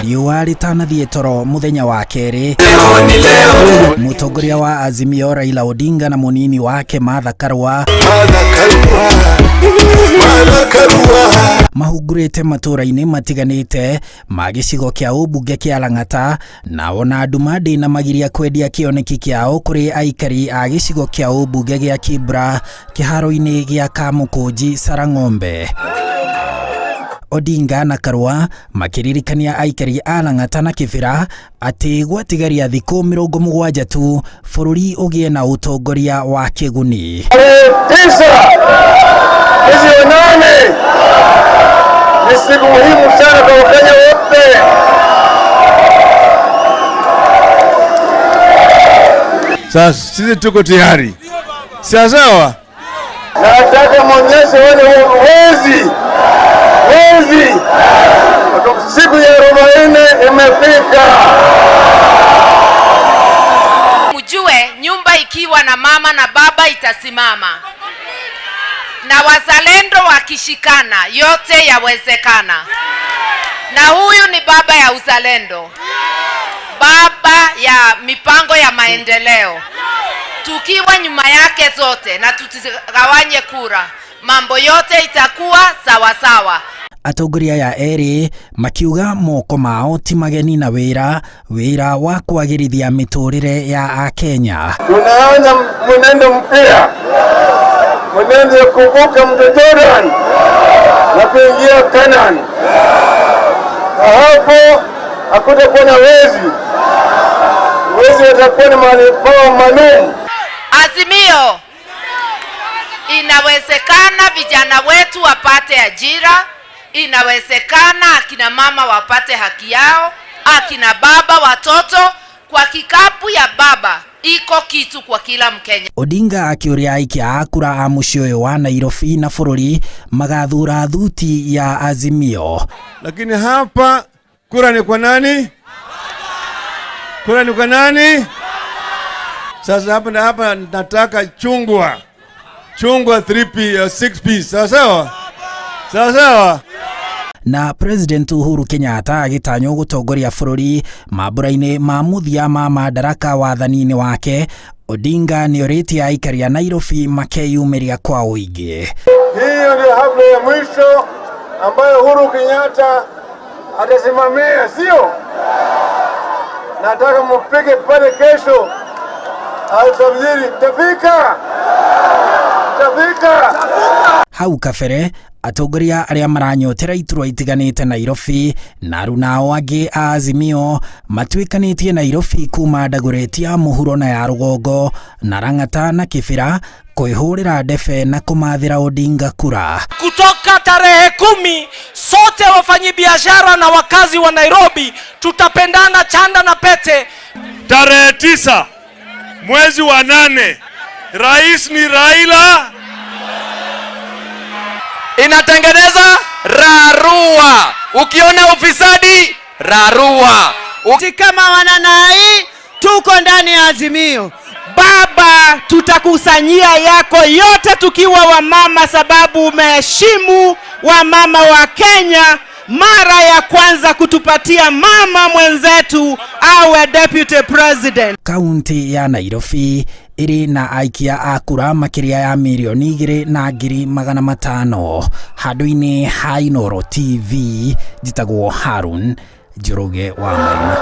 Riũa rĩtanathiĩ toro mũthenya wa kerĩ, mũtongoria wa Azimio Raila Odinga na mũnini wake Martha Karua mahungurĩte matũra-inĩ matiganĩte ma gĩcigo kĩa ũmbunge kĩa Lang'ata, na ona nduma ndĩnamagiria kwendia kĩoneki kĩao kũrĩ aikari a gĩcigo kĩa ũmbunge gĩa Kibra kĩharo-inĩ gĩa Kamũkũnji Sarang'ombe. Odinga na Karua makĩririkania aikari a Lang'ata na Kibera atĩ gwatigaria thikũ 70 tu bũrũri ũgĩe na ũtongoria wa kĩguni. 9 mwezi wa 8 ni siku muhimu sana kwa Wakenya wote. Sasa sisi tuko tayari. Sawa sawa. Nataka muonyeshe wale wezi. Wezi. Siku ya 40 imefika. Mjue nyumba ikiwa na mama na baba itasimama. Na wazalendo wakishikana yote yawezekana. Na huyu ni baba ya uzalendo, baba ya mipango ya maendeleo. Tukiwa nyuma yake zote na tusigawanye kura, mambo yote itakuwa sawa sawa. Atongoria aya erĩ makiuga moko mao ti mageni na wĩra wa kwagĩrithia mĩtũrĩre ya Akenya. Tunaanza mwenendo mpya, mwenendo wa kuvuka mto Jordan na kuingia Canaan. Na hapo hakutakuwa na wezi, wezi watakuwa ni mahali pao maalum. Azimio, inawezekana vijana wetu wapate ajira, inawezekana akina mama wapate haki yao, akina baba watoto. Kwa kikapu ya baba iko kitu kwa kila Mkenya. Odinga akiuria aikia a kura a mũciĩ ũyũ wa Nairobi na bũrũri magathura thuti ya Azimio. Lakini hapa kura ni kwa nani? Kura ni kwa nani? Sasa hapa na hapa nataka chungwa. Chungwa 3P, 6P. Sawa sawa? Sawa sawa? Na President Uhuru Kenyatta agĩtanywo gũtongoria bũrũri mambũra-inĩ ma mũthia ma madaraka wathani-inĩ wake. Odinga nĩorĩtie aikari a Nairobi makeyumĩria kwa ũingĩ. Hiyo ndio hafla ya mwisho ambayo Uhuru Kenyatta atasimamia, sio? Nataka mpige pale kesho alfajiri. Tafika, tafika. Hau kabere atongoria arĩa maranyotera iturwa itiganĩte Nairobi na arunao angĩ a Azimio matuĩkanĩtie Nairobi kuma Dagoretti ya mũhuro na ya rũgongo na Lang'ata na Kibera kwĩhũrĩra ndebe na kũmathĩra Odinga kura. Kutoka tarehe 10 sote wafanyibiashara na wakazi wa Nairobi tutapendana chanda na pete. Tarehe 9 mwezi wa 8 rais ni Raila. Inatengeneza rarua. Ukiona ufisadi, rarua. Kama wananai tuko ndani ya Azimio. Baba, tutakusanyia yako yote tukiwa wamama, sababu umeheshimu wamama wa Kenya mara ya kwanza kutupatia mama mwenzetu awe deputy president. Kaunti ya Nairobi ĩrĩ na aikia a kura makĩria ya mirioni 2,500,000. Handũ-inĩ ha Inooro TV, njĩtagwo Harun Njoroge wa Maina.